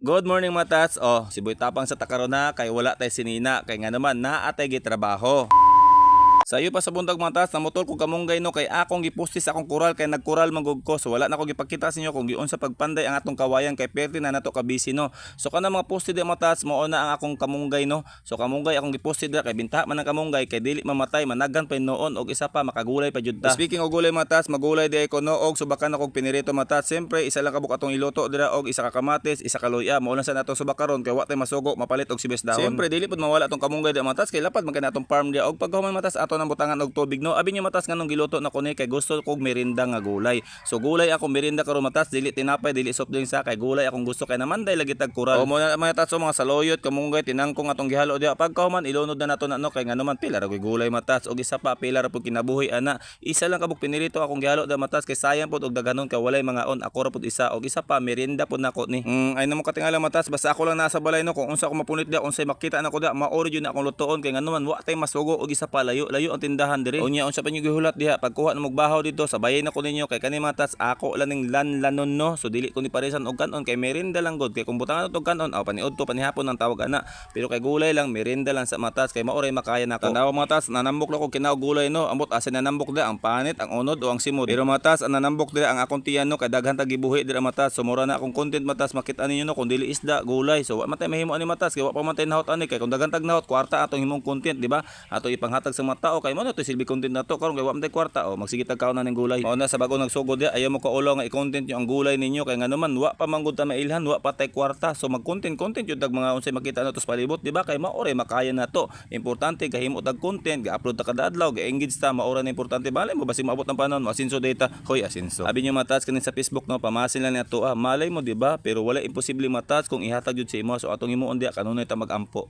Good morning, mga tats. Oh, si Boy Tapang sa takaron na kay wala tay sinina kay nga naman naa tay gitrabaho. Sayo pa sa buntag, mga tats, namutol ko kamunggay no kay akong giposte sa akong kural kay nagkural man gud ko. So wala na ko gipakita sa inyo kung giunsa pagpanday ang atong kawayan kay perti na nato ka busy no. So kana mga poste di, mga tats, mao na ang akong kamunggay no. So kamunggay akong giposte dira kay binta man ang kamunggay kay dili mamatay, managan pa noon og isa pa makagulay pa jud ta. Speaking og gulay, mga tats, magulay di ko no og subakan akong pinirito, mga tats. Siyempre isa lang kabuk atong iluto dira og isa ka kamatis, isa ka luya. Mao lang sa nato subak karon kay wa tay masugo mapalit og sibuyas dahon. Siyempre dili pud mawala atong kamunggay di, mga tats, kay lapad man kay natong farm diya og pagkahuman, mga tats, ato nang butangan og tubig no. Abi niyo, mga tats, nganong giluto na ko ni kay gusto kog merinda nga gulay. So gulay ako merinda karon, mga tats, dili tinapay, dili soft drinks sa kay gulay akong gusto kay namanday lagi tag kural. O mo na, mga tats, o mga saluyot, kamunggay, tinangkong atong gihalo diha. Pagkahuman ilunod na nato na no kay ngano man pila ra koy gulay, mga tats, og isa pa pila ra pud kinabuhi ana. Isa lang kabuk pinirito akong gihalo da, mga tats, kay sayang pud og daghanon kay walay mga on ako ra pud isa og isa pa merinda pud nako ni. Ay namo katingala, mga tats, basta ako lang nasa balay no kung unsa ako mapunit diha, unsay makita nako diha, mao jud na akong lutoon kay ngano man wa tay masugo og isa pa layo layo ang tindahan diri. Unya unsa pa ninyo gihulat diha pagkuha na mugbahaw dito sa bayay na ko ninyo kay kani, mga tats, ako lang ning lanlanon no. So dili ko ni paresan og kanon kay merinda lang gud kay kung butangan og kanon aw paniudto panihapon ang tawag ana. Pero kay gulay lang, merinda lang sa mga tats kay mao ray makaya nako. Tanawa, mga tats, nanambok lang ko kinaw gulay no. Ambot asa nanambok dira, ang panit, ang unod o ang simod. Pero, mga tats, ang nanambok dira ang akong tiyan no kay daghan tag gibuhi dira, mga tats. So mura na akong content, mga tats, makita ninyo no kung dili isda, gulay. So wa man tay mahimo ani, mga tats, kay wa pa man tay nahot ani kay kung daghan tag nahot kwarta atong himong content, di ba? Ato ipanghatag sa mga tao kay mo na to silbi content nato karon kay wa man tay kwarta o magsige tag kaon na ning gulay. Mao na sa bago nagsugod diha, ayaw mo kaulo nga i-content nyo ang gulay ninyo kay ngano man wa pa man gud ta mailhan, wa pa tay kwarta. So mag-content content jud tag mga unsay makita nato sa palibot, di ba? Kay mao ray makaya nato. Importante gahimo tag content, ga-upload ta kada adlaw, ga-engage ta, mao ra na importante. Balay mo basig maabot ang panahon, mo-asinso data, hoy asinso. Abi niyo, mga tats, kanin sa Facebook no, pamasin lang ni ato ah. Malay mo, di ba? Pero wala imposible, mga tats, kung ihatag jud sa imo. So atong himuon diha kanunay ta magampo.